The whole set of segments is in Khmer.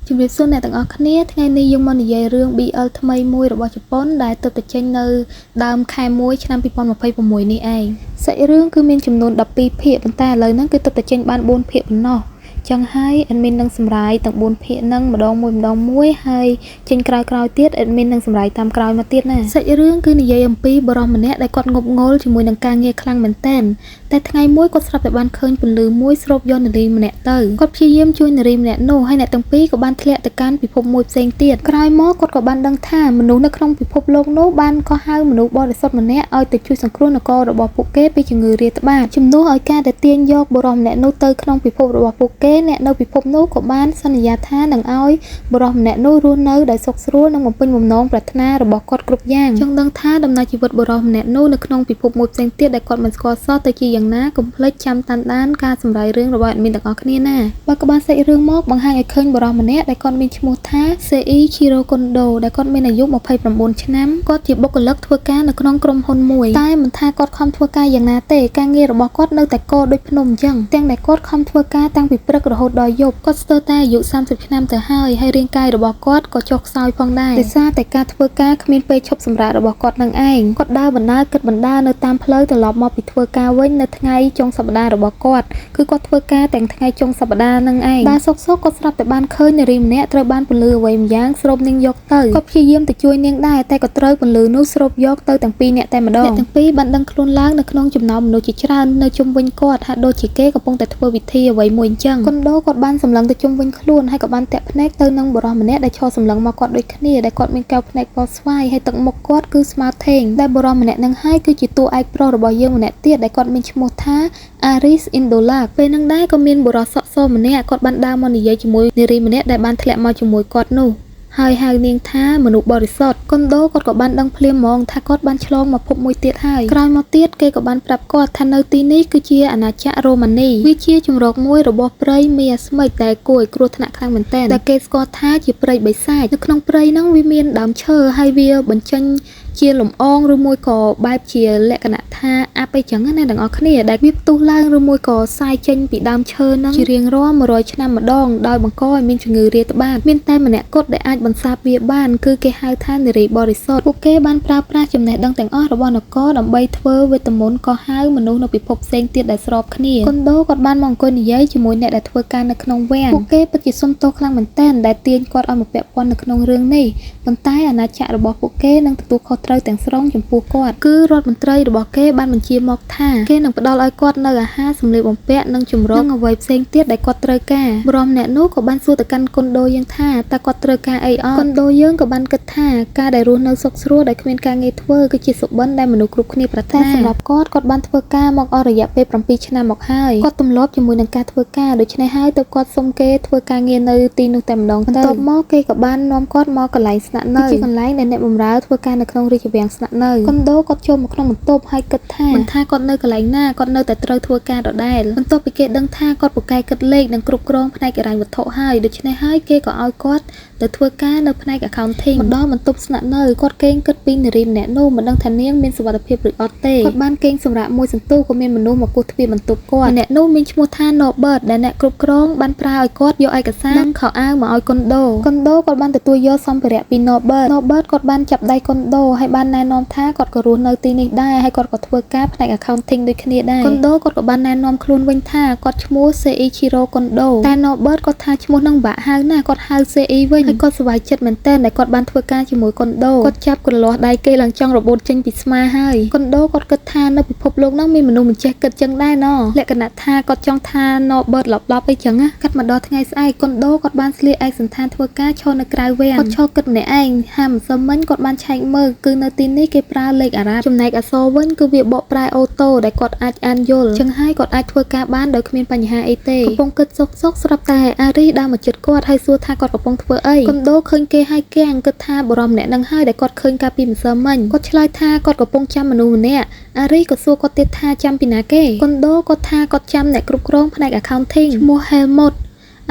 ជំរាបសួរអ្នកទាំងអស់គ្នាថ្ងៃនេះយើងមកនិយាយរឿង BL ថ្មីមួយរបស់ជប៉ុនដែលទើបតែចេញនៅដើមខែ1ឆ្នាំ2026នេះឯងសាច់រឿងគឺមានចំនួន12ភាគប៉ុន្តែឥឡូវហ្នឹងគឺទើបតែចេញបាន4ភាគប៉ុណ្ណោះចឹងហើយ admin នឹងសម្រាយទាំង4ភាគហ្នឹងម្ដងមួយម្ដងមួយហើយចេញក្រោយៗទៀត admin នឹងសម្រាយតាមក្រោយមកទៀតណាសាច់រឿងគឺនិយាយអំពីបុរសម្នាក់ដែលគាត់ងប់ងល់ជាមួយនឹងការងារខ្លាំងមែនទែនតែថ្ងៃមួយគាត់ស្រាប់តែបានឃើញពន្លឺមួយស្រូបយកនារីម្នាក់ទៅគាត់ព្យាយាមជួយនារីម្នាក់នោះហើយអ្នកទាំងពីរក៏បានធ្លាក់ទៅកាន់ពិភពមួយផ្សេងទៀតក្រោយមកគាត់ក៏បានដឹងថាមនុស្សនៅក្នុងពិភពលោកនោះបានកោះហៅមនុស្សបរិសុទ្ធម្នាក់ឲ្យទៅជួយសង្គ្រោះនគររបស់ពួកគេពីជំងឺរាតត្បាតជំនួសឲ្យការដែលទាញយកបុរសម្នាក់នោះទៅក្នុងពិភពរបស់ពួកគេអ្នកនៅពិភពនោះក៏បានសន្យាថានឹងឲ្យបុរសម្នាក់នោះរស់នៅដោយសុខស្រួលនិងបំពេញបំណងប្រាថ្នារបស់គាត់គ្រប់យ៉ាងចង់ដឹងថាដំណើរជីវិតបុរសម្នាក់នោះនៅក្នុងពិភពមួយផ្សេងទៀតដែលគាត់មិនស្គាល់សោះទៅជាយ៉ាងណាកុំភ្លេចចាំតាមដានការសម្រាយរឿងរបស់ admin ទាំងអស់គ្នាណាបើក្បាលសាច់រឿងមកបង្ហាញឲ្យឃើញបុរសម្នាក់ដែលគាត់មានឈ្មោះថា Seiichiro Kondo ដែលគាត់មានអាយុ29ឆ្នាំគាត់ជាបុគ្គលិកធ្វើការនៅក្នុងក្រុមហ៊ុនមួយតែមិនថាគាត់ខំធ្វើការយ៉ាងណាទេការងាររបស់គាត់នៅតែកដូចភ្នំអញ្ចឹងទាំងដែលគាត់ខំធ្វើការតាំងពីព្រឹករហូតដល់យប់គាត់ស្ទើរតែអាយុ30ឆ្នាំទៅហើយហើយរាងកាយរបស់គាត់ក៏ចុះខ្សោយផងដែរដោយសារតែការធ្វើការគ្មានពេលឈប់សម្រាករបស់គាត់នឹងឯងគាត់ដើរបណ្ដើរគិតបណ្ដើរនៅតាមផ្លូវត្រឡប់មកពីធ្វើការវិញនៅថ្ងៃចុងសប្តាហ៍របស់គាត់គឺគាត់ធ្វើការទាំងថ្ងៃចុងសប្តាហ៍នឹងឯងដើរសុកៗគាត់ស្រាប់តែបានឃើញនារីម្នាក់ត្រូវបានពន្លឺអ្វីម្យ៉ាងស្រូបនាងយកទៅគាត់ព្យាយាមទៅជួយនាងដែរតែក៏ត្រូវពន្លឺនោះស្រូបយកទៅទាំងពីរនាក់តែម្ដងអ្នកទាំងពីរបានដឹងខ្លួនឡើងនៅក្នុងចំណោមមនុស្សជាច្រើននៅជុំវិញគាត់ហាក់ដូចជាគេកំពុងតែធ្វើវិធីអ្វីមួយអញ្ចឹងកុនដូគាត់បានសម្លឹងទៅជុំវិញខ្លួនហើយក៏បានតាក់ភ្នែកទៅនឹងបុរសម្នាក់ដែលឈរសម្លឹងមកគាត់ដូចគ្នាដែលគាត់មានកែវភ្នែកពណ៌ស្វាយហើយទឹកមុខគាត់គឺស្មើថេងដែលបុរសម្នាក់នឹងហើយគឺជាតួឯកប្រុសរបស់យើងម្នាក់ទៀតដែលគាត់មានឈ្មោះថា Aris Indola ពេលនឹងដែរក៏មានបុរសសក់សម្នាក់គាត់បានដើរមកនិយាយជាមួយនារីម្នាក់ដែលបានធ្លាក់មកជាមួយគាត់នោះហើយហៅនាងថាមនុស្សបរិសុទ្ធកុនដូគាត់ក៏បានដឹងភ្លាមហ្មងថាគាត់បានឆ្លងមកភពមួយទៀតហើយក្រោយមកទៀតគេក៏បានប្រាប់គាត់ថានៅទីនេះគឺជាអាណាចក្ររ៉ូម៉ានីវាជាជម្រកមួយរបស់ព្រៃមីអាស្មិចដែលគួរឲ្យគ្រោះថ្នាក់ខ្លាំងមែនទែនដែលគេស្គាល់ថាជាព្រៃបិសាចនៅក្នុងព្រៃហ្នឹងវាមានដើមឈើហើយវាបញ្ចេញជាលំអងឬមួយក៏បែបជាលក្ខណៈថាអាប់អីចឹងណាទាំងអស់គ្នាដែលវាផ្ទុះឡើងឬមួយក៏សាយចេញពីដើមឈើហ្នឹងជារៀងរាល់100ឆ្នាំម្ដងដោយបង្កឲ្យមានជំងឺរាតត្បាតមានតែម្នាក់គត់ដែលអាចបន្សាបវាបានគឺគេហៅថានារីបរិសុទ្ធពួកគេបានប្រើប្រាស់ចំណេះដឹងទាំងអស់របស់នគរដើម្បីធ្វើវេទមន្តកោះហៅមនុស្សនៅពិភពផ្សេងទៀតដែលស្របគ្នាកុនដូគាត់បានមកអង្គុយនិយាយជាមួយអ្នកដែលធ្វើការនៅក្នុងវាំងពួកគេពិតជាសុំទោសខ្លាំងមែនទែនដែលទាញគាត់ឲ្យមកពាក់ព័ន្ធនៅក្នុងរឿងនេះប៉ុន្តែអាណាចក្ររបស់ពួកគេនឹងទទួលខុសត្រូវទាំងស្រុងចំពោះគាត់គឺរដ្ឋមន្ត្រីរបស់គេបានបញ្ជាមកថាគេនឹងផ្ដល់ឲ្យគាត់នៅអាហារសម្លៀកបំពាក់និងជម្រកនិងអ្វីផ្សេងទៀតដែលគាត់ត្រូវការបរមអ្នកនោះក៏បានសួរទៅកាន់កុនដូយើងថាតើគាត់ត្រូវការអីអត់កុនដូយើងក៏បានគិតថាការដែលរស់នៅសុខស្រួលដោយគ្មានការងារធ្វើគឺជាសុបិនដែលមនុស្សគ្រប់គ្នាប្រាថ្នាសម្រាប់គាត់គាត់បានធ្វើការមកអស់រយៈពេល7ឆ្នាំមកហើយគាត់ទម្លាប់ជាមួយនឹងការធ្វើការដូច្នេះហើយទើបគាត់សុំគេធ្វើការងារនៅទីនោះតែម្ដងទៅបន្ទាប់មកគេក៏បាននាំគាត់មកកន្លែងស្នាក់នៅជាកន្លែងដែលអ្នកបម្រើធ្វើការនៅក្នុងរាជវាំងស្នាក់នៅកុនដូគាត់ចូលមកក្នុងបន្ទប់ហើយគិតថាមិនថាគាត់នៅកន្លែងណាគាត់នៅតែត្រូវធ្វើការដដែលបន្ទាប់ពីគេដឹងថាគាត់ពូកែគិតលេខនិងគ្រប់គ្រងផ្នែកហិរញ្ញវត្ថុហើយដូច្នេះហើយគេក៏ឲ្យគាត់ទៅធ្វើការនៅផ្នែក accounting មកដល់បន្ទប់ស្នាក់នៅគាត់គេងគិតពីនារីម្នាក់នោះមិនដឹងថានាងមានសុវត្ថិភាពឬអត់ទេគាត់បានគេងសម្រាប់មួយសន្ទុះក៏មានមនុស្សមកគោះទ្វារបន្ទប់គាត់ម្នាក់នោះមានឈ្មោះថា Norbert ដែលអ្នកគ្រប់គ្រងបានប្រើឲ្យគាត់យកឯកសារនិងខោអាវមកឲ្យកុនដូកុនដូគាត់បានទទួលយកសម្ភារៈពី Norbert Norbert គាត់បានចាប់ដៃកុនដូហើយបានណែនាំថាគាត់ក៏រស់នៅទីនេះដែរហើយគាត់ក៏ធ្វើការផ្នែក accounting ដូចគ្នាដែរកុនដូគាត់ក៏បានណែនាំខ្លួនវិញថាគាត់ឈ្មោះ Seiichiro Kondo តែ Norbert គាត់ថាឈ្មោះនឹងបាក់ហៅណាស់គាត់ហៅ CE វិញហើយគាត់សប្បាយចិត្តមែនទែនដែលគាត់បានធ្វើការជាមួយកុនដូគាត់ចាប់ក្រលាស់ដៃគេឡើងចង់របូតចេញពីស្មាហើយកុនដូគាត់គិតថានៅពិភពលោកហ្នឹងមានមនុស្សមិនចេះគិតចឹងដែរណលក្ខណៈថាគាត់ចង់ថា Norbert ឡប់ៗអីចឹងណាកាត់មកដល់ថ្ងៃស្អែកកុនដូគាត់បានស្លៀកឯកសណ្ឋានធ្វើការឈរនៅក្រៅវាំងគាត់ឈរគិតម្នាក់ឯងហាមិនសឹមមិញគាត់បានឆែកមើលគឺនៅទីនេះគេប្រើលេខអារ៉ាប់ចំណែកអក្សរវិញគឺវាបកប្រែអូតូដែលគាត់អាចអានយល់ចឹងហើយគាត់អាចធ្វើការបានដោយគ្មានបញ្ហាអីទេកំពុងគិតសុកៗស្រាប់តែអារីដើរមកជិតគាត់ហើយសួរថាគាត់កំពុងធ្វើអីកុនដូឃើញគេហើយគាំងគិតថាបុរសម្នាក់នឹងហើយដែលគាត់ឃើញកាលពីម្សិលមិញគាត់ឆ្លើយថាគាត់កំពុងចាំមនុស្សម្នាក់អារីក៏សួរគាត់ទៀតថាចាំពីណាគេកុនដូគាត់ថាគាត់ចាំអ្នកគ្រប់គ្រងផ្នែក accounting ឈ្មោះ Helmut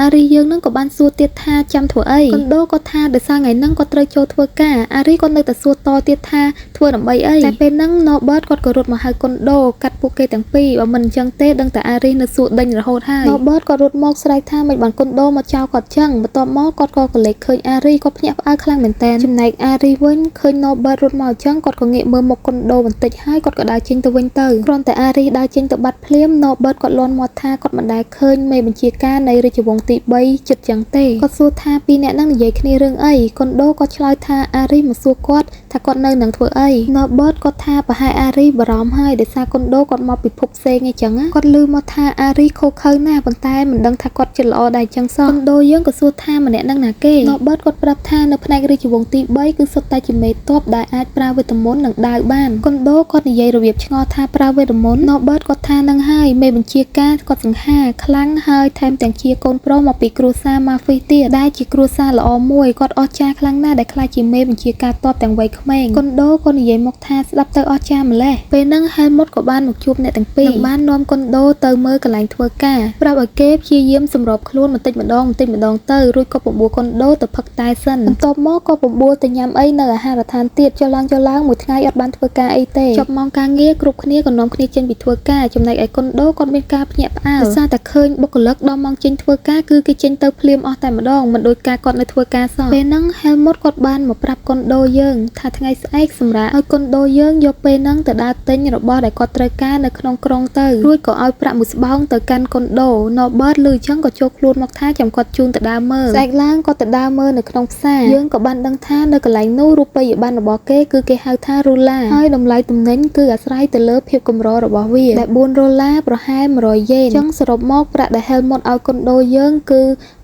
អារីយើងនឹងក៏បានសួរទៀតថាចាំធ្វើអីកុនដូក៏ថាដោយសារថ្ងៃហ្នឹងគាត់ត្រូវចូលធ្វើការអារីក៏នៅតែសួរតទៀតថាធ្វើដើម្បីអីតែពេលហ្នឹង Norbert គាត់ក៏រត់មកហៅកុនដូកាត់ពួកគេទាំងពីរបើមិនអញ្ចឹងទេដឹងតែអារីនៅសួរដេញរហូតហើយ Norbert ក៏រត់មកស្រែកថាមិនបានកុនដូមកចោលគាត់ចឹងបន្ទាប់មកគាត់ក៏កលេចឃើញអារីគាត់ភ្ញាក់ផ្អើលខ្លាំងមែនតើចំណែកអារីវិញឃើញ Norbert រត់មកអញ្ចឹងគាត់ក៏ងាកមើលមុខកុនដូបន្តិចហើយគាត់ក៏ដើរចេញទៅវិញទៅគ្រាន់តែអារីដើរចេញទៅបាត់ភ្លាម Norbert គាត់លន់មាត់ថាគាត់មិនដែលឃើញមេបញ្ជាការនៃរាជវង្សទី3ចិត្តចឹងទេគាត់សួរថាពីរអ្នកហ្នឹងនិយាយគ្នារឿងអីកុនដូក៏ឆ្លើយថាអារីមកសួរគាត់ថាគាត់នៅនឹងធ្វើអី Norbert គាត់ថាប្រហែលអារីបារម្ភហើយដោយសារកុនដូគាត់មកពិភពផ្សេងអីចឹងគាត់ឮមកថាអារីខូខើណាស់ប៉ុន្តែមិនដឹងថាគាត់ចិត្តល្អដែរចឹងសោះកុនដូយើងក៏សួរថាម្នាក់នឹងណាគេ Norbert គាត់ប្រាប់ថានៅផ្នែករាជវង្សទី3គឺសុទ្ធតែជាមេទ័ពដែលអាចប្រើវេទមន្តនិងដាវបានកុនដូគាត់និយាយរបៀបឆ្ងល់ថាប្រើវេទមន្ត Norbert គាត់ថានឹងហើយមេបញ្ជាការគាត់សង្ហាខ្លាំងហើយថែមទាំងជាកូនប្រុសមកពីគ្រួសារម៉ាហ្វីទៀតដែលជាគ្រួសារល្អមួយគាត់អស្ចារ្យខ្លាំងណាស់ដែលក្លាយជាមេបញ្ជាការទ័ពទាំងវ័យក្មេងកុនដូក៏និយាយមកថាស្ដាប់ទៅអស្ចារ្យម្ល៉េះពេលហ្នឹង Helmut ក៏បានមកជួបអ្នកទាំងពីរនិងបាននាំកុនដូទៅមើលកន្លែងធ្វើការប្រាប់ឲ្យគេព្យាយាមសម្របខ្លួនបន្តិចម្ដងបន្តិចម្ដងទៅរួចក៏បបួលកុនដូទៅផឹកតែសិនបន្ទាប់មកក៏បបួលទៅញ៉ាំអីនៅអាហារដ្ឋានទៀតចុះឡើងមួយថ្ងៃអត់បានធ្វើការអីទេចប់ម៉ោងការងារគ្រប់គ្នាក៏នាំគ្នាចេញពីធ្វើការចំណែកឯកុនដូគាត់មានការភ្ញាក់ផ្អើលដោយសារតែឃើញបុគ្គលិកដល់ម៉ោងចេញធ្វើការគឺគេចេញទៅភ្លាមអស់តែម្ដងមិនដូចការគាត់នៅធ្វើការសោះពេលហ្នឹង Helmut គាត់បានមកប្រាប់កុនដូយើងថាថ្ងៃស្អែកសម្រាប់ឲ្យកុនដូយើងយកពេលហ្នឹងទៅដើរទិញរបស់ដែលគាត់ត្រូវការនៅក្នុងក្រុងទៅរួចក៏ឲ្យប្រាក់មួយស្បោងទៅកាន់កុនដូ Norbert ឮចឹងក៏ចូលខ្លួនមកថាចាំគាត់ជូនទៅដើរមើលស្អែកឡើងគាត់ទៅដើរមើលនៅក្នុងផ្សារយើងក៏បានដឹងថានៅកន្លែងនោះរូបិយប័ណ្ណរបស់គេគឺគេហៅថារូឡាហើយតម្លៃទំនិញគឺអាស្រ័យទៅលើភាពកម្ររបស់វាដែល4ដុល្លារប្រហែល100យេនចឹងសរុបមកប្រាក់ដែល Helmut ឲ្យកុនដូយើងគ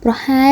ឺប្រហែល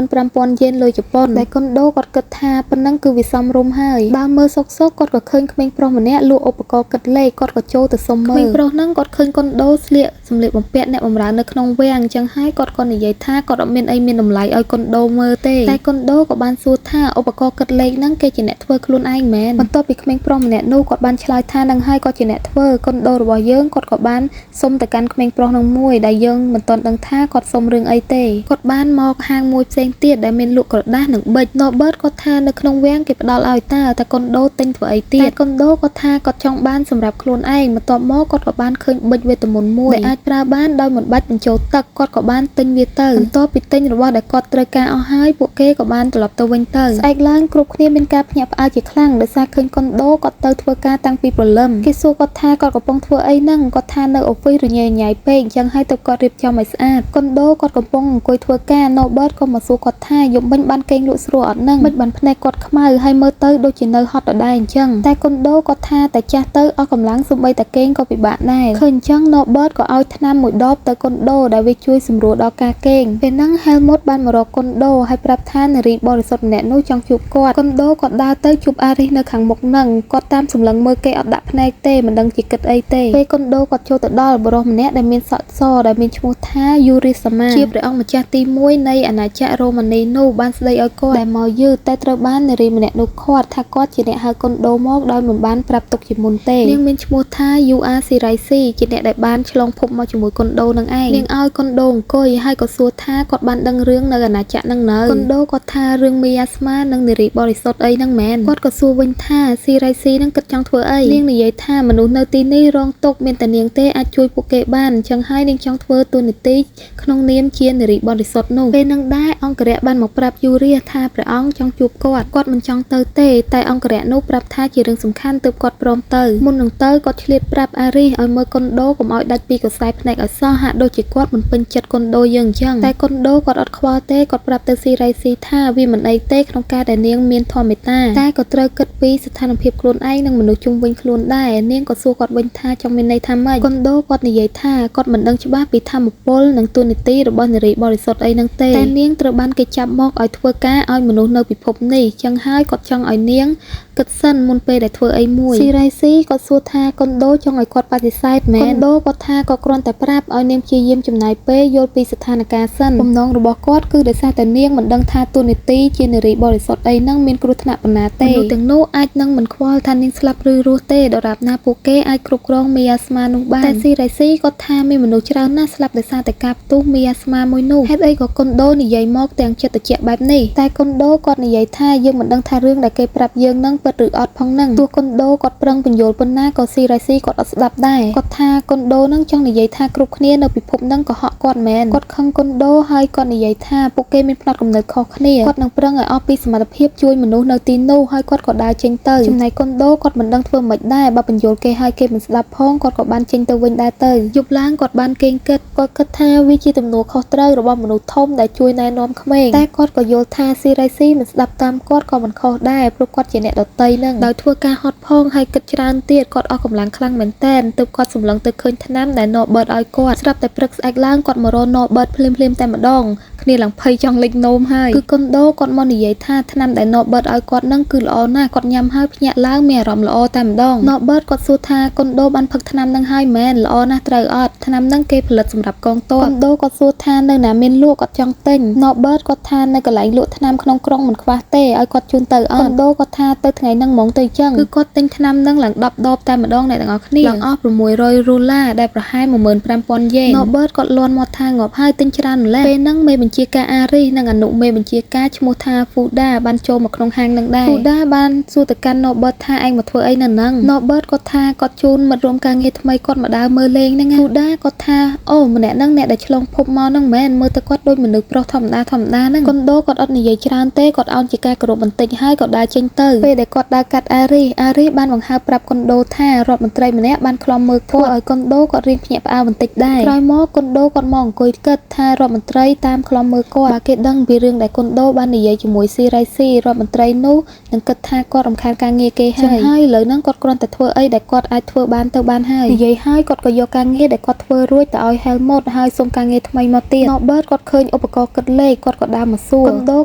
75000យេនលុយជប៉ុនដែលកុនដូគាត់គិតថាប៉ុណ្ណឹងគឺវាសមរម្យហើយបើមើលសុកសុកគាត់ក៏ឃើញក្មេងប្រុសម្នាក់លក់ឧបករណ៍គិតលេខគាត់ក៏ចូលទៅសុំមើលក្មេងប្រុសហ្នឹងគាត់ឃើញកុនដូស្លៀកសម្លៀកបំពាក់អ្នកបម្រើនៅក្នុងវាំងអញ្ចឹងហើយគាត់ក៏និយាយថាគាត់អត់មានអីមានតម្លៃឲ្យកុនដូមើលទេតែកុនដូក៏បានសួរថាឧបករណ៍គិតលេខហ្នឹងគេជាអ្នកធ្វើខ្លួនឯងមែនបន្ទាប់ពីក្មេងប្រុសម្នាក់នោះគាត់បានឆ្លើយថានឹងហើយគាត់ជាអ្នកធ្វើកុនដូរបស់យើងគាត់ក៏បានសុំទៅកាន់ក្មេងប្រុសនឹងមួយដែលយើងមិនទាន់ដឹងថាគាត់សុំរឿងអីទេគាត់បានមកហាងមួយផ្សេងទៀតដែលមានលក់ក្រដាសនិងប៊ិច Norbert គាត់ថានៅក្នុងវាំងគេផ្ដល់ឲ្យតើតែកុនដូទិញធ្វើអីទៀតតែកុនដូគាត់ថាគាត់ចង់បានសម្រាប់ខ្លួនឯងបន្ទាប់មកគាត់ក៏បានឃើញប៊ិចវេទមន្តមួយដែលអាចប្រើបានដោយមិនបាច់បញ្ចូលទឹកគាត់ក៏បានទិញវាទៅបន្ទាប់ពីទិញរបស់ដែលគាត់ត្រូវការអស់ហើយពួកគេក៏បានត្រឡប់ទៅវិញទៅស្អែកឡើងគ្រប់គ្នាមានការភ្ញាក់ផ្អើលជាខ្លាំងដោយសារឃើញកុនដូគាត់ទៅធ្វើការតាំងពីព្រលឹមគេសួរគាត់ថាគាត់កំពុងធ្វើអីហ្នឹងគាត់ថានៅអូហ្វីសរញ៉េរញ៉ៃពេកអញ្ចឹងហើយទៅគាត់រៀបចំឲ្យស្អាតកុនដូគាត់កំពុងអង្គុយធ្វើការ Norbert ក៏មកសួរគាត់ថាយប់មិញបានកេងលក់ស្រួលអត់ហ្នឹងមិនបានភ្នែកគាត់ខ្មៅហើយមើលទៅដូចជានៅហត់ដដែលអញ្ចឹងតែកុនដូគាត់ថាតែចាស់ទៅអស់កម្លាំងសូម្បីតែកេងក៏ពិបាកដែរឃើញអញ្ចឹង Norbert ក៏ឲ្យថ្នាំមួយដបទៅកុនដូដែលវាជួយសម្រួលដល់ការកេងពេលហ្នឹង Helmut បានមករកកុនដូហើយប្រាប់ថានារីបរិសុទ្ធម្នាក់នោះចង់ជួបគាត់កុនដូគាត់ដើរទៅជួបអារីសនៅខាងមុខហ្នឹងគាត់តាមសម្លឹងមើលគេអត់ដាក់ភ្នែកទេមិនដឹងជាគិតអីទេពេលកុនដូគាត់ចូលទៅដល់បុរសម្នាក់ដែលមានសក់សដែលមានឈ្មោះថាយូរីសាម៉ាជាព្រះអង្គម្ចាស់ទី1នៃអាណាចក្ររ៉ូម៉ានីនោះបានស្ដីឲ្យគាត់ដែលមកយឺតតែត្រូវបាននារីម្នាក់នោះខាត់ថាគាត់ជាអ្នកហៅកុនដូមកដោយមិនបានប្រាប់ទុកជាមុនទេនាងមានឈ្មោះថាយូអាស៊ីរ៉ៃស៊ីជាអ្នកដែលបានឆ្លងភពមកជាមួយកុនដូនឹងឯងនាងឲ្យកុនដូអង្គុយហើយក៏សួរថាគាត់បានដឹងរឿងនៅអាណាចក្រនឹងនៅកុនដូគាត់ថារឿងមីអាស្មានិងនារីបរិសុទ្ធអីហ្នឹងមែនគាត់ក៏សួរវិញថាស៊ីរ៉ៃស៊ីនឹងគិតចង់ធ្វើអីនាងនិយាយថាមនុស្សនៅទីនេះរងទុក្ខមានតែនាងទេអាចជួយពួកគេបានអញ្ចឹងហើយនាងចង់ធ្វើតួនាទីក្នុងនាមជានារីបរិសុទ្ធនោះពេលនឹងដែរអង្គរៈបានមកប្រាប់យូរីថាព្រះអង្គចង់ជួបគាត់គាត់មិនចង់ទៅទេតែអង្គរៈនោះប្រាប់ថាជារឿងសំខាន់ទើបគាត់ព្រមទៅមុននឹងទៅគាត់ឆ្លៀតប្រាប់អារីសឲ្យមើលកុនដូកុំឲ្យដាច់ពីកសែភ្នែកឲ្យសោះហាក់ដូចជាគាត់មិនពេញចិត្តកុនដូយើងអញ្ចឹងតែកុនដូគាត់អត់ខ្វល់ទេគាត់ប្រាប់ទៅស៊ីរ៉ៃស៊ីថាវាមិនអីទេក្នុងការដែលនាងមានធម៌មេត្តាតែក៏ត្រូវគិតពីស្ថានភាពខ្លួនឯងនិងមនុស្សជុំវិញខ្លួនដែរនាងក៏សួរគាត់វិញថាចង់មានន័យថាម៉េចកុនដូគាត់និយាយថាគាត់មិនដឹងច្បាស់ពីធម៌ពលនិងតួនាទីរបស់នារីបរិសុទ្ធអីហ្នឹងទេតែនាងត្រូវបានគេចាប់មកឲ្យធ្វើការឲ្យមនុស្សនៅពិភពនេះចឹងហើយគាត់ចង់ឲ្យនាងគិតសិនមុនពេលដែលធ្វើអីមួយស៊ីរ៉ៃស៊ីគាត់សួរថាកុនដូចង់ឲ្យគាត់បដិសេធមែនកុនដូគាត់ថាក៏គ្រាន់តែប្រាប់ឲ្យនាងព្យាយាមចំណាយពេលយល់ពីស្ថានភាពសិនបំណងរបស់គាត់គឺដោយសារតែនាងមិនដឹងថាតួនាទីជានារីបរិសុទ្ធអីហ្នឹងមានគ្រោះថ្នាក់ប៉ុណ្ណាទេមនុស្សទាំងនោះអាចនឹងមិនខ្វល់ថានាងស្លាប់ឬរស់ទេដរាបណាពួកគេអាចគ្រប់គ្រងមីអាស្មានោះបានតែស៊ីរ៉ៃស៊ីគាត់ថាមានមនុស្សច្រើនណាស់ស្លាប់ដោយសារតែការផ្ទុះមីអាស្មាមួយនោះហេតុអីក៏ ក៏គុនដូនិយាយមកទាំងចិត្តត្រជាក់បែបនេះតែគុនដូគាត់និយាយថាយើងមិនដឹងថារឿងដែលគេប្រាប់យើងនឹងពិតឬអត់ផងនឹងទោះគុនដូគាត់ប្រឹងពន្យល់ប៉ុណ្ណាក៏ស៊ីរ៉ៃស៊ីគាត់អត់ស្ដាប់ដែរគាត់ថាគុនដូនឹងចង់និយាយថាគ្រប់គ្នានៅពិភពនឹងកុហកគាត់មែនគាត់ខឹងគុនដូហើយគាត់និយាយថាពួកគេមានផ្នត់គំនិតខុសគ្នាគាត់នឹងប្រឹងឲ្យអស់ពីសមត្ថភាពជួយមនុស្សនៅទីនោះហើយគាត់ក៏ដើរចេញទៅចំណែកគុនដូគាត់មិនដឹងធ្វើម៉េចដែរបើពន្យល់គេហើយគេមិនស្ដាប់ផងគាត់ក៏បានចេញទៅវិញដែរទៅយប់ឡើងគាត់បានគេងគិតគាត់គិតថាវាជាទំនួលខុសត្រូវរបស់មនុស្សធំដែលជួយណែនាំក្មេងតែគាត់ក៏យល់ថាស៊ីរ៉ៃស៊ីមិនស្ដាប់តាមគាត់ក៏មិនខុសដែរព្រោះគាត់ជាអ្នកដតីនឹងដោយធ្វើការហត់ផងហើយគិតច្រើនទៀតគាត់អស់កម្លាំងខ្លាំងមែនតែនទើបគាត់សម្លឹងទៅឃើញថ្នាំដែល Norbert ឲ្យគាត់ស្រាប់តែព្រឹកស្អែកឡើងគាត់មករក Norbert ភ្លាមៗតែម្ដងគ្នាឡើងភ័យចង់លេចនោមហើយគឺគុនដូគាត់មកនិយាយថាថ្នាំដែល Norbert ឲ្យគាត់នឹងគឺល្អណាស់គាត់ញ៉ាំហើយភ្ញាក់ឡើងមានអារម្មណ៍ល្អតែម្ដង Norbert គាត់សួរថាគុនដូបានផឹកថ្នាំនឹងហើយមែនល្អណាស់ត្រូវអត់ថ្នាំនឹងគេផលិតសម្រាប់កងទ័ពគុនដូគាត់សួរថានៅណាមានលក់គាត់ចង់ទិញ Norbert គាត់ថានៅកន្លែងលក់ថ្នាំក្នុងក្រុងមិនខ្វះទេឲ្យគាត់ជូនទៅអត់គុនដូគាត់ថាទៅថ្ងៃហ្នឹងហ្មងទៅចឹងគឺគាត់ទិញថ្នាំនឹងឡើង10ដបតែម្ដងអ្នកទាំងអស់គ្នាឡើងអស់600ដុល្លារដែលប្រហែល15000យេន Norbert គាត់លន់មកថាងាប់ហើយទិញច្រើនម្ល៉េះពេលហ្នឹងមេបញ្ជាការអារីសនិងអនុមេបញ្ជាការឈ្មោះថា Fuda បានចូលមកក្នុងហាងនឹងដែរ Fuda បានសួរទៅកាន់ Norbert ថាឯងមកធ្វើអីនៅហ្នឹង Norbert គាត់ថាគាត់ជូនមិត្តរួមការងារថ្មីគាត់មកដើរមើលលេងហ្នឹង Fuda គាត់ថាអូម្នាក់ហ្នឹងអ្នកដែលឆ្លងភពមកហ្នឹងមែនមើលទៅគាត់ដូចមនុស្សប្រុសធម្មតាហ្នឹងគុនដូគាត់អត់និយាយច្រើនទេគាត់អោនជាការគោរពបន្តិចហើយក៏ដើរចេញទៅពេលដែលគាត់ដើរកាត់អារីសបានបង្ហើបប្រាប់គុនដូថារដ្ឋមន្ត្រីម្នាក់បានខ្លំមើលគាត់ឲ្យគុនដូគាត់រៀងភ្ញាក់ផ្អើលបន្តិចដែរក្រោយមកគុនដូគាត់មកអង្គុយគិតថារដ្ឋមន្ត្រីតាមខ្លំមើលគាត់បើគេដឹងពីរឿងដែលគុនដូបាននិយាយជាមួយស៊ីរ៉ៃស៊ីរដ្ឋមន្ត្រីនោះនឹងគិតថាគាត់រំខានការងារគេហើយហើយឥឡូវហ្នឹងគាត់គ្រាន់តែធ្វើអីដែលគាត់អាចធ្វើបានទៅបានហើយនិយាយហើយគាត់ក៏យកការងារដែលគាត់ធ្វើរួចទៅឲ្យ Helmut ហើយសុំការងារថ្មីមកទៀត Norbert គាត់ឃើញឧបករណ៍គិតលេខគាត់ក៏ដើរមកសួរគុនដូ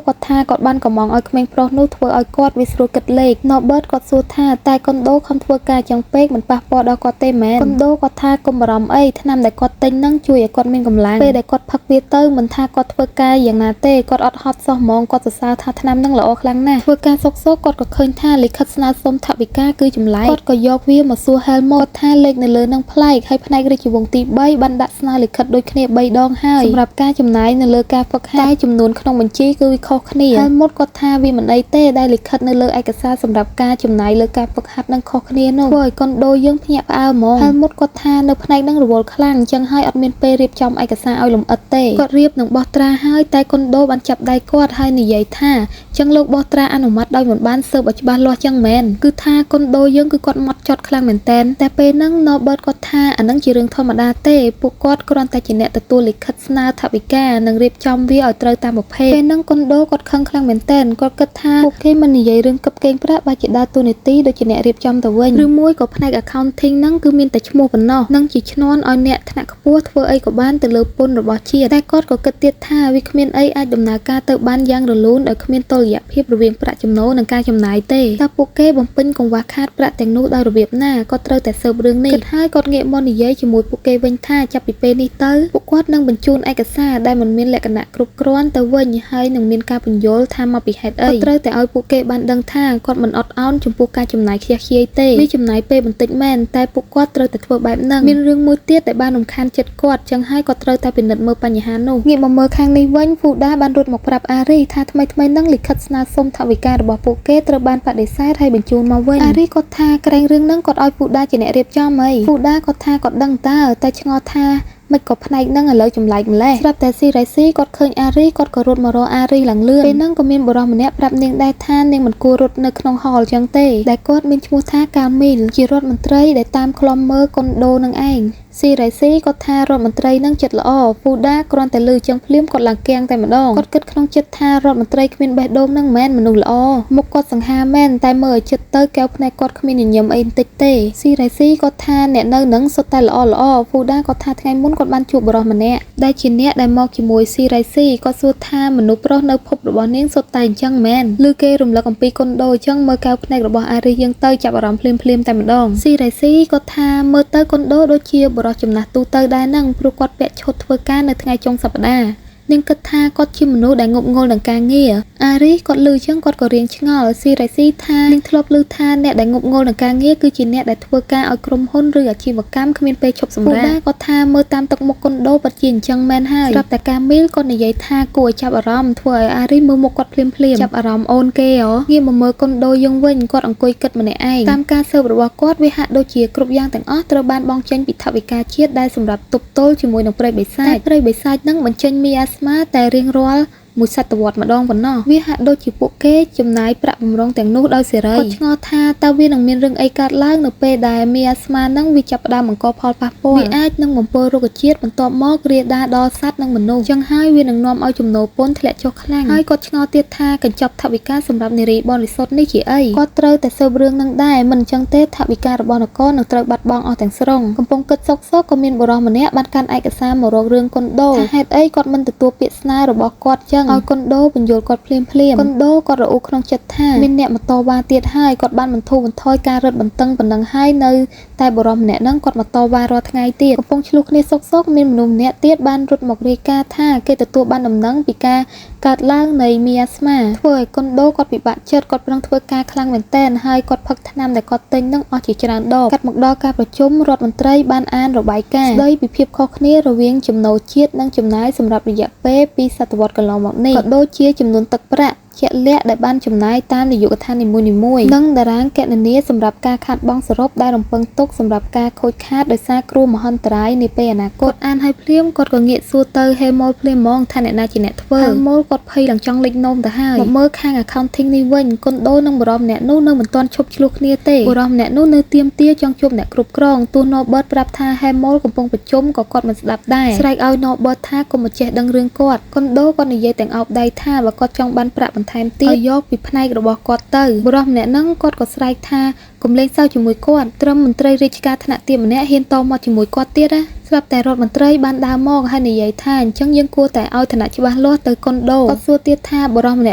គាត់ថាគាត់បានកំងឲ្យក្មេងប្រុសនោះធ្វើឲ្យគាត់វាស្រួលគិតលេខ Norbert គាត់សួរថាតែគុនដូខំធ្វើការចឹងពេកមិនប៉ះពាល់ដល់គាត់ទេមែនគុនដូគាត់ថាកុំបារម្ភអីថ្នាំដែលគាត់ទិញនឹងជួយឲ្យគាត់មានកម្លាំងពេលដែលគាត់ផឹកវាទៅមិនថាគាត់ធ្វើការយ៉ាងណាទេគាត់អត់ហត់សោះហ្មងគាត់សរសើរថាថ្នាំនឹងល្អខ្លាំងណាស់ធ្វើការសុកៗគាត់ក៏ឃើញថាលិខិតស្នើសុំថវិកាគឺចម្លែកគាត់ក៏យកវាមកសួរ Helmut ថាលេខនៅលើនឹងប្លែកហើយផ្នែករាជវង្សទី3បានដាក់ស្នើលិខិតដូចគ្នា3ដងហើយសម្រាប់ការចំណាយនៅលើការហ្វឹកហាត់តែចំនួនក្នុងបញ្ជីគឺវាខុសគ្នា Helmut គាត់ថាវាមិនអីទេដែលលិខិតនៅលើឯកសារសម្រាប់ការចំណាយលើការហ្វឹកហាត់នឹងខុសគ្នានោះធ្វើឲ្យកុនដូយើងភ្ញាក់ផ្អើលហ្មង Helmut គាត់ថានៅផ្នែកនឹងរវល់ខ្លាំងអញ្ចឹងហើយអត់មានពេលរៀបចំឯកសារឲ្យលម្អិតទេគាត់រៀបនឹងបោះត្រាហើយតែគុនដូបានចាប់ដៃគាត់ហើយនិយាយថាចឹងលោកបោះត្រាអនុម័តដោយមិនបានស៊ើបឲ្យច្បាស់លាស់ចឹងមែនគឺថាគុនដូយើងគឺគាត់ម៉ត់ចត់ខ្លាំងមែនតែនតែពេលហ្នឹង Norbert គាត់ថាអានឹងជារឿងធម្មតាទេពួកគាត់គ្រាន់តែជាអ្នកទទួលលិខិតស្នើថវិកានិងរៀបចំវាឲ្យត្រូវតាមប្រភេទពេលហ្នឹងគុនដូគាត់ខឹងខ្លាំងមែនតែនគាត់គិតថាពួកគេមិននិយាយរឿងកឹបកេងប្រាក់បើជាដើរតួនាទីដូចជាអ្នករៀបចំទៅវិញឬមួយក៏ផ្នែក accounting ហ្នឹងគឺមានតែឈ្មោះប៉ុណ្ណោះនិងជាឈ្នាន់ឲ្យអ្នកថ្នាក់ខ្ពស់ធ្វើអីក៏បានទៅលើពន្ធរបស់ជាតិតែគាត់ក៏គិតទៀតថាវាគ្មានអីអាចដំណើរការទៅបានយ៉ាងរលូនដោយគ្មានតុល្យភាពរវាងប្រាក់ចំណូលនិងការចំណាយទេតើពួកគេបំពេញកង្វះខាតប្រាក់ទាំងនោះដោយរបៀបណាគាត់ត្រូវតែស៊ើបរឿងនេះគិតហើយគាត់ងាកមកនិយាយជាមួយពួកគេវិញថាចាប់ពីពេលនេះទៅពួកគាត់នឹងបញ្ជូនឯកសារដែលមិនមានលក្ខណៈគ្រប់គ្រាន់ទៅវិញហើយនឹងមានការពន្យល់ថាមកពីហេតុអីគាត់ត្រូវតែឲ្យពួកគេបានដឹងថាគាត់មិនអត់ឱនចំពោះការចំណាយខ្ជះខ្ជាយទេវាចំណាយពេលបន្តិចមែនតែពួកគាត់ត្រូវតែធ្វើបែបហ្នឹងមានរឿងមួយទៀតដែលបានរំខានចិត្តគាត់ចឹងហើយគាត់ត្រូវតែពិនិត្យមើលបញ្ហានោះងាកមកមើលខាងនេះវិញ Fuda បានរត់មកប្រាប់អារីថាថ្មីហ្នឹងលិខិតស្នើសុំថវិការបស់ពួកគេត្រូវបានបដិសេធហើយបញ្ជូនមកវិញអារីគាត់ថាក្រែងរឿងហ្នឹងគាត់ឲ្យ Fuda ជាអ្នករៀបចំអី Fuda គាត់ថាគាត់ដឹងតើតែឆ្ងល់ថាមិនក៏ផ្នែកហ្នឹងឥឡូវចម្លែកម្ល៉េះស្រាប់តែស៊ីរ៉ៃស៊ីគាត់ឃើញអារីគាត់ក៏រត់មករកអារីឡើងលឿនពេលហ្នឹងក៏មានបុរសម្នាក់ប្រាប់នាងដែរថានាងមិនគួររត់នៅក្នុងហលចឹងទេដែលគាត់មានឈ្មោះថាកាមីលជារដ្ឋមន្ត្រីដែលតាមឃ្លាំមើលកុនដូនឹងឯងស៊ីរ៉ៃស៊ីគាត់ថារដ្ឋមន្ត្រីនឹងចិត្តល្អ Fuda គ្រាន់តែលឺចឹងភ្លាមគាត់ឡើងគាំងតែម្ដងគាត់គិតក្នុងចិត្តថារដ្ឋមន្ត្រីគ្មានបេះដូងនឹងមែនមនុស្សល្អមុខគាត់សង្ហាមែនតែមើលឲ្យចិត្តទៅកែវភ្នែកគាត់គ្មានញញឹមអីបន្តិចទេស៊ីរ៉ៃស៊ីគាត់ថាអ្នកនៅនឹងសុទ្ធតែល្អល្អ Fuda គាត់ថាថ្ងៃមុនគាត់បានជួបបុរសម្នាក់ដែលជាអ្នកដែលមកជាមួយស៊ីរ៉ៃស៊ីគាត់សួរថាមនុស្សប្រុសនៅភពរបស់នាងសុទ្ធតែអញ្ចឹងមែនឬគេរំលឹកអំពីកុនដូអញ្ចឹងមើលកែវភ្នែករបស់អារីយើងទៅចាប់អារម្មណ៍ភ្លាមៗតែម្ដងស៊ីរ៉ៃស៊ីគាត់ថាមើលទៅកុនដូដូចជាបុរសចំណាស់ទូទៅដែរហ្នឹងព្រោះគាត់ពាក់ឈុតធ្វើការនៅថ្ងៃចុងសប្តាហ៍ នាងគិតថាគាត់ជាមនុស្សដែលងប់ងល់នឹងការងារអារីគាត់ឮចឹងគាត់ក៏រៀងឆ្ងល់ស៊ីរ៉ៃស៊ីថានាងធ្លាប់ឮថាអ្នកដែលងប់ងល់នឹងការងារគឺជាអ្នកដែលធ្វើការឲ្យក្រុមហ៊ុនឬអាជីវកម្មគ្មានពេលឈប់សម្រាកគាត់ថាមើលតាមទឹកមុខកុនដូពិតជាអញ្ចឹងមែនហើយស្រាប់តែកាមីលគាត់និយាយថាគួរឲ្យចាប់អារម្មណ៍ធ្វើឲ្យអារីមើលមុខគាត់ភ្លាមភ្លាមចាប់អារម្មណ៍អូនគេហ៎ងាកមកមើលកុនដូយើងវិញគាត់អង្គុយគិតម្នាក់ឯងតាមការស៊ើបរបស់គាត់វាហាក់ដូចជាគ្រប់យ៉ាងទាំងអស់ត្រូវបានបង់ចេញពីថវិកាជាតិដែលសម្រាប់ទប់ទល់ជាមួយនឹងព្រៃបិសាចព្រៃបិសាចនឹងបញ្ចេញមីអាស្មាតែរៀងរាល់មួយសតវត្សម្ដងប៉ុណ្ណោះវាហាក់ដូចជាពួកគេចំណាយប្រាក់បំរុងទាំងនោះដោយសេរីគាត់ឆ្ងល់ថាតើវានឹងមានរឿងអីកើតឡើងនៅពេលដែលមីអាស្មានឹងវាចាប់ផ្ដើមបង្កផលប៉ះពាល់វាអាចនឹងបំពុលរុក្ខជាតិបន្ទាប់មករាលដាលដល់សត្វនិងមនុស្សចឹងហើយវានឹងនាំឲ្យចំណូលពន្ធធ្លាក់ចុះខ្លាំងហើយគាត់ឆ្ងល់ទៀតថាកញ្ចប់ថវិកាសម្រាប់នារីបរិសុទ្ធនេះជាអីគាត់ត្រូវតែស៊ើបរឿងនឹងដែរមិនអញ្ចឹងទេថវិការបស់នគរនឹងត្រូវបាត់បង់អស់ទាំងស្រុងកំពុងគិតសុកសុកក៏មានបុរសម្នាក់បានកាន់ឯកសារមករករឿងកុនដូថាហេតុអីគាត់មិនទទួលពាក្យស្នើរបស់គាត់ចឹងឲ្យកុនដូបញ្យល់គាត់ភ្លាមភ្លាមកុនដូគាត់រអ៊ូក្នុងចិត្តថាមានអ្នកមកតវ៉ាទៀតហើយគាត់បានបន្ធូរបន្ថយការរឹតបន្តឹងប៉ុណ្ណឹងហើយនៅតែបុរសម្នាក់ហ្នឹងគាត់មកតវ៉ារាល់ថ្ងៃទៀតកំពុងឆ្លោះគ្នាសុកសុកមានមនុស្សម្នាក់ទៀតបានរត់មករាយការណ៍ថាគេទទួលបានដំណឹងពីការកើតឡើងនៃមីអាស្មាធ្វើឲ្យកុនដូគាត់ពិបាកចិត្តគាត់ប្រឹងធ្វើការខ្លាំងមែនទែនហើយគាត់ផឹកថ្នាំដែលគាត់ទិញនឹងអស់ជាច្រើនដបកាត់មកដល់ការប្រជុំរដ្ឋមន្ត្រីបានអានរបាយការណ៍ស្ដីពីភាពខុសគ្នារវាងចំណូលជាតិនិងចំណាយសម្រាប់រយៈពេលពីសតវត្សកន្លងមកនេះក៏ដូចជាចំនួនទឹកប្រាក់ជាក់លាក់ដែលបានចំណាយតាមនាយកដ្ឋាននីមួយៗនិងតារាងគណនាសម្រាប់ការខាតបង់សរុបដែលរំពឹងទុកសម្រាប់ការខូចខាតដោយសារគ្រោះមហន្តរាយនាពេលអនាគតអានឲ្យភ្លាមគាត់ក៏ងាកសួរទៅហេម៉ូលភ្លាមហ្មងថាអ្នកណាជាអ្នកធ្វើហេម៉ូលគាត់ភ័យឡើងចង់លិចនោមទៅហើយមកមើលខាង accounting នេះវិញកុនដូនិងបុរសម្នាក់នោះនៅមិនទាន់ឈប់ឆ្លោះគ្នាទេបុរសម្នាក់នោះនៅទាមទារចង់ជួបអ្នកគ្រប់គ្រងទោះ Norbert ប្រាប់ថាហេម៉ូលកំពុងប្រជុំក៏គាត់មិនស្ដាប់ដែរស្រែកឲ្យ Norbert ថាកុំមកចេះដឹងរឿងគាត់កុនដូគាត់និយាយទាំងអោបដៃថាបើគាត់ចង់បានប្រាក់បន្ថែមទៀតឲ្យយកពីផ្នែករបស់គាត់ទៅបុរសម្នាក់ហ្នឹងគាត់ក៏ស្រែកថាកុំលេងសើចជាមួយគាត់ត្រឹមមន្ត្រីរាជការថ្នាក់ទាបម្នាក់ហ៊ានតមកជាមួយគាត់ទៀតណាស្រាប់តែរដ្ឋមន្ត្រីបានដើរមកហើយនិយាយថាអញ្ចឹងយើងគួរតែឲ្យឋានៈច្បាស់លាស់ទៅកុនដូគាត់សួរទៀតថាបុរសម្នា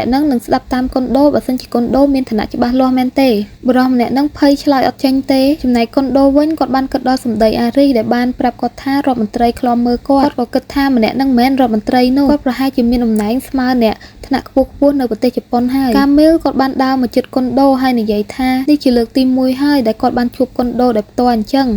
ក់ហ្នឹងនឹងស្ដាប់តាមកុនដូបើសិនជាកុនដូមានឋានៈច្បាស់លាស់មែនទេបុរសម្នាក់ហ្នឹងភ័យឆ្លើយអត់ចេញទេចំណែកកុនដូវិញគាត់បានគិតដល់សម្ដីអារីដែលបានប្រាប់គាត់ថារដ្ឋមន្ត្រីឃ្លាំមើលគាត់គាត់ក៏គិតថាម្នាក់ហ្នឹងមិនមែនរដ្ឋមន្ត្រីនោះគាត់ប្រហែលជាមានតំណែងស្មើអ្នកថ្នាក់ខ្ពស់ខ្ពស់នៅប្រទេសជប៉ុនហើយកាមីលគាត់បានដើរមកជិតកុនដូហើយនិយាយថានេះជាលើកទី1ហើយដែលគាត់បានជួបកុនដូដោយផ្ទាល់អញ្ចឹង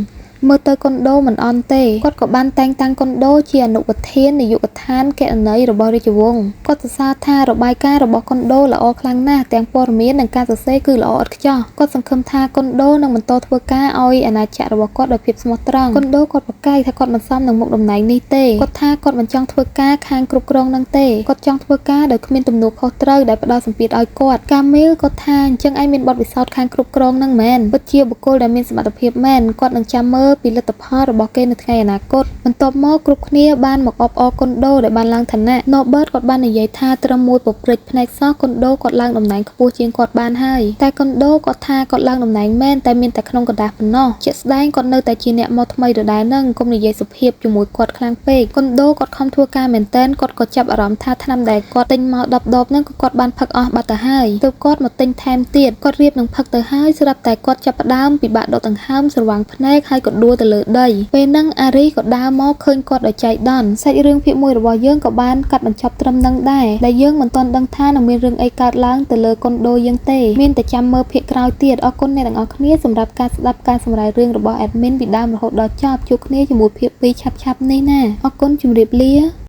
មើលទៅកុនដូមិនអន់ទេគាត់ក៏បានតែងតាំងកុនដូជាអនុប្រធាននាយកដ្ឋានគណនេយ្យរបស់រាជវង្សគាត់សរសើរថារបាយការណ៍របស់កុនដូល្អខ្លាំងណាស់ទាំងព័ត៌មាននិងការសរសេរគឺល្អឥតខ្ចោះគាត់សង្ឃឹមថាកុនដូនឹងបន្តធ្វើការឲ្យអាណាចក្ររបស់គាត់ដោយភាពស្មោះត្រង់កុនដូគាត់ប្រកែកថាគាត់មិនសមនឹងមុខតំណែងនេះទេគាត់ថាគាត់មិនចង់ធ្វើការខាងគ្រប់គ្រងនឹងទេគាត់ចង់ធ្វើការដោយគ្មានទំនួលខុសត្រូវដែលផ្ដល់សម្ពាធឲ្យគាត់កាមីលគាត់ថាអញ្ចឹងឯងមានបទពិសោធន៍ខាងគ្រប់គ្រងនឹងមែនពិតជាបុគ្គលដែលមានសមត្ថភាពមែនគាត់នឹងចាំមើលពីលទ្ធផលរបស់គេនៅថ្ងៃអនាគតបន្ទាប់មកគ្រប់គ្នាបានមកអបអរកុនដូដែលបានឡើងឋានៈ Norbert គាត់បាននិយាយថាត្រឹមមួយពព្រិចភ្នែកសោះកុនដូគាត់ឡើងតំណែងខ្ពស់ជាងគាត់បានហើយតែកុនដូគាត់ថាគាត់ឡើងតំណែងមែនតែមានតែក្នុងក្រដាសប៉ុណ្ណោះជាក់ស្ដែងគាត់នៅតែជាអ្នកមកថ្មីដដែលនឹងកុំនិយាយសុភាពជាមួយគាត់ខ្លាំងពេកកុនដូគាត់ខំធ្វើការមែនតែនគាត់ក៏ចាប់អារម្មណ៍ថាថ្នាំដែលគាត់ទិញមក10ដបហ្នឹងក៏គាត់បានផឹកអស់បាត់ទៅហើយទើបគាត់មកទិញថែមទៀតគាត់រៀបនឹងផឹកទៅហើយស្រាប់តែគាត់ចាប់ផ្ដើមពិបាកដកដង្ហើមស្រវាំងភ្នែកហើយក៏ដួលទៅលើដីពេលហ្នឹងអារីក៏ដើរមកឃើញគាត់ដោយចៃដន្យសាច់រឿងភាគ1របស់យើងក៏បានកាត់បញ្ចប់ត្រឹមនឹងដែរដែលយើងមិនទាន់ដឹងថានឹងមានរឿងអីកើតឡើងទៅលើកុនដូយើងទេមានតែចាំមើលភាគក្រោយទៀតអរគុណអ្នកទាំងអស់គ្នាសម្រាប់ការស្ដាប់ការសម្រាយរឿងរបស់ admin ពីដើមរហូតដល់ចប់ជួបគ្នាជាមួយភាគ2ឆាប់ៗនេះណាអរគុណជម្រាបលា។